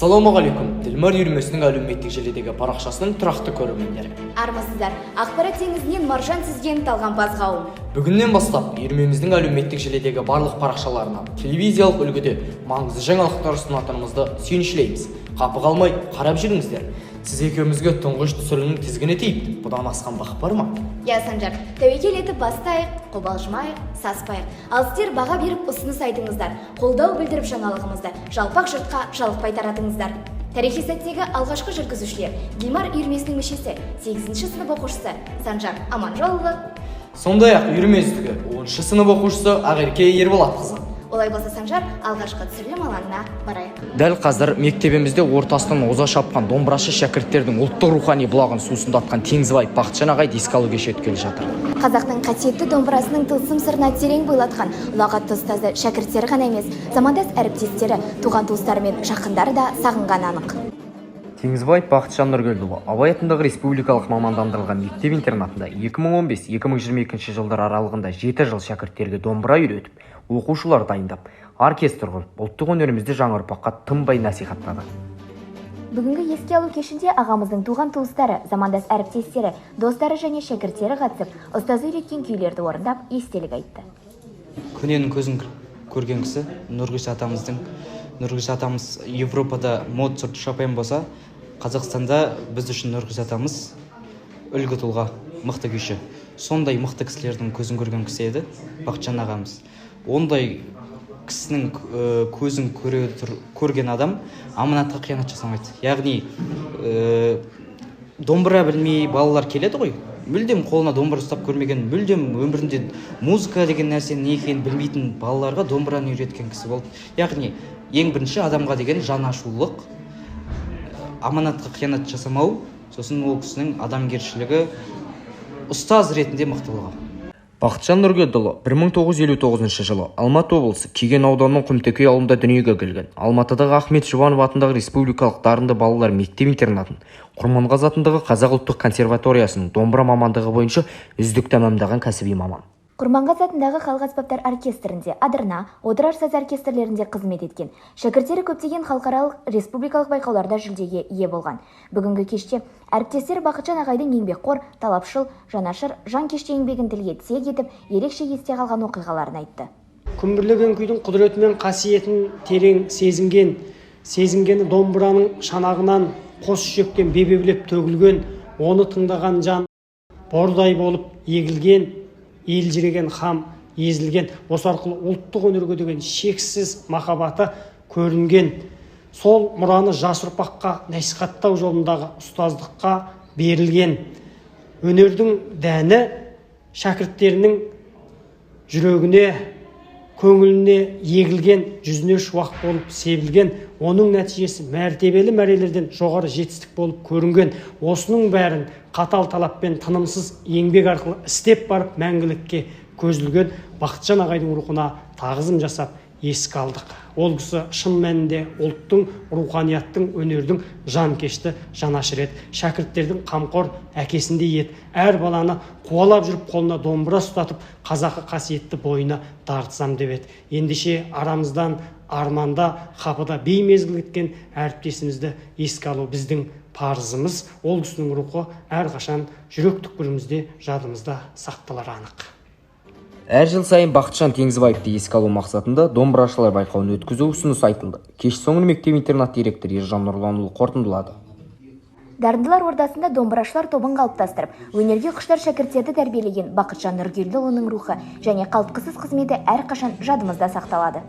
Ассалаумағалейкум, Ділмар үйірмесінің әлеуметтік желідегі парақшасының тұрақты көрермендері. Армысыздар, ақпарат теңізінен маржан сүзген талғампаз қауым. Бүгіннен бастап үйірмеміздің әлеуметтік желідегі барлық парақшаларына телевизиялық үлгіде маңызды жаңалықтар ұсынатынымызды сүйіншілейміз. Қапы қалмай қарап жүріңіздер. Сіз екеумізге тұңғыш түсірілімнің тізгіні тиіпті. Бұдан асқан бақ бар ма? Иә, Санжар, тәуекел етіп бастайық, қобалжымайық, саспайық. Ал сіздер баға беріп, ұсыныс айтыңыздар, қолдау білдіріп, жаңалығымызды жалпақ жұртқа жалықпай таратыңыздар. Тарихи сәттегі алғашқы жүргізушілер: Дилмар үйірмесінің мүшесі, 8 сынып оқушысы Санжар Аманжолұлы. Сондай-ақ үйірме үздігі, 10 сынып оқушысы Ақерке Ерболатқызы. Олай болса, Санжар, алғашқы түсірілім алаңына барайық. Дәл қазір мектебімізде ортасынан оза шапқан домбырашы шәкірттердің ұлттық рухани бұлағын сусындатқан Теңізбаев Бақытжан ағайды еске алу кеші өткелі жатыр. Қазақтың қасиетті домбырасының тылсым сырына терең бойлатқан ұлағатты ұстазы шәкірттері ғана емес, замандас әріптестері, туған туыстары мен жақындары да сағынғаны анық. Теңізбаев Бақытжан Нұргелдіұлы Абай атындағы республикалық мамандандырылған мектеп-интернатында 2015-2022 жылдар аралығында 7 жыл шәкірттерге домбыра үйретіп, оқушылар дайындап, оркестр құрып, ұлттық өнерімізді жаңа ұрпаққа тынбай насихаттады. Бүгінгі еске алу кешінде ағамыздың туған туыстары, замандас әріптестері, достары және шәкірттері қатысып, ұстазы үйреткен күйлерді орындап, естелік айтты. Көненің көзін көрген кісі Нұрғиса атамыздың. Нұрғиса атамыз Европада Моцарт, Шопен болса, Қазақстанда біз үшін Нұрғиса атамыз үлгі тұлға, мықты күйші. Сондай мықты кісілердің көзін көрген кісі еді Бақытжан ағамыз. Ондай кісінің көзін көрген адам аманатқа қиянат жасамайды. Яғни домбыра білмей балалар келеді ғой, мүлдем қолына домбыра ұстап көрмеген, мүлдем өмірінде музыка деген нәрсенің не екенін білмейтін балаларға домбыраны үйреткен кісі болды. Яғни ең бірінші адамға деген жан ашулық, аманатқа қиянат жасамау, сосын ол кісінің адамгершілігі, ұстаз ретінде мықтылығы. Бақытжан Нұргелдіұлы 1959 жылы Алматы облысы Кеген ауданының Құмтекей ауылында дүниеге келген. Алматыдағы Ахмет Жұбанов атындағы республикалық дарынды балалар мектеп-интернатын, Құрманғазы атындағы Қазақ ұлттық консерваториясының домбыра мамандығы бойынша үздік тәмамдаған кәсіби маман. Құрманғазы атындағы халық аспаптар оркестрінде, Адырна, Отырар саз оркестрлерінде қызмет еткен. Шәкірттері көптеген халықаралық, республикалық байқауларда жүлдеге ие болған. Бүгінгі кеште әріптестері Бақытжан ағайдың еңбекқор, талапшыл, жанашыр, жанкешті еңбегін тілге тиек етіп, ерекше есте қалған оқиғаларын айтты. Күмбірлеген күйдің құдіреті мен қасиетін терең сезінген, сезінгені домбыраның шанағынан қос жүректен бебеулеп төгілген, оны тыңдаған жан бордай болып егілген, елжіреген хам езілген, осы арқылы ұлттық өнерге деген шексіз махаббаты көрінген, сол мұраны жас ұрпаққа насихаттау жолындағы ұстаздыққа берілген өнердің дәні шәкірттерінің жүрегіне, көңіліне егілген, жүзіне шуақ болып себілген, оның нәтижесі мәртебелі мәрелерден жоғары жетістік болып көрінген. Осының бәрін қатал талаппен, тынымсыз еңбек арқылы істеп барып, мәңгілікке көзілген Бақытжан ағайдың рухына тағзым жасап, еске алдық. Ол кісі шын мәнінде ұлттың, руханияттың, өнердің жанкешті жанашыры еді, шәкірттердің қамқор әкесіндей еді. Әр баланы қуалап жүріп, қолына домбыра ұстатып, қазақы қасиетті бойына дарытсам деп еді. Ендеше, арамыздан арманда, қапыда беймезгіл кеткен әріптесімізді еске алу біздің парызымыз. Ол кісінің рухы әрқашан жүрек түкпірімізде, жадымызда сақталары анық. Әр жыл сайын Бақытжан Теңізбаевты еске алу мақсатында домбырашылар байқауын өткізу ұсынысы айтылды. Кеш соңын мектеп-интернат директоры Ержан Нұрланұлы қорытындылады. Дарындылар ордасында домбырашылар тобын қалыптастырып, өнерге құштар шәкірттерді тәрбиелеген Бақытжан Нұргелдіұлының рухы және қалтқысыз қызметі әрқашан жадымызда сақталады.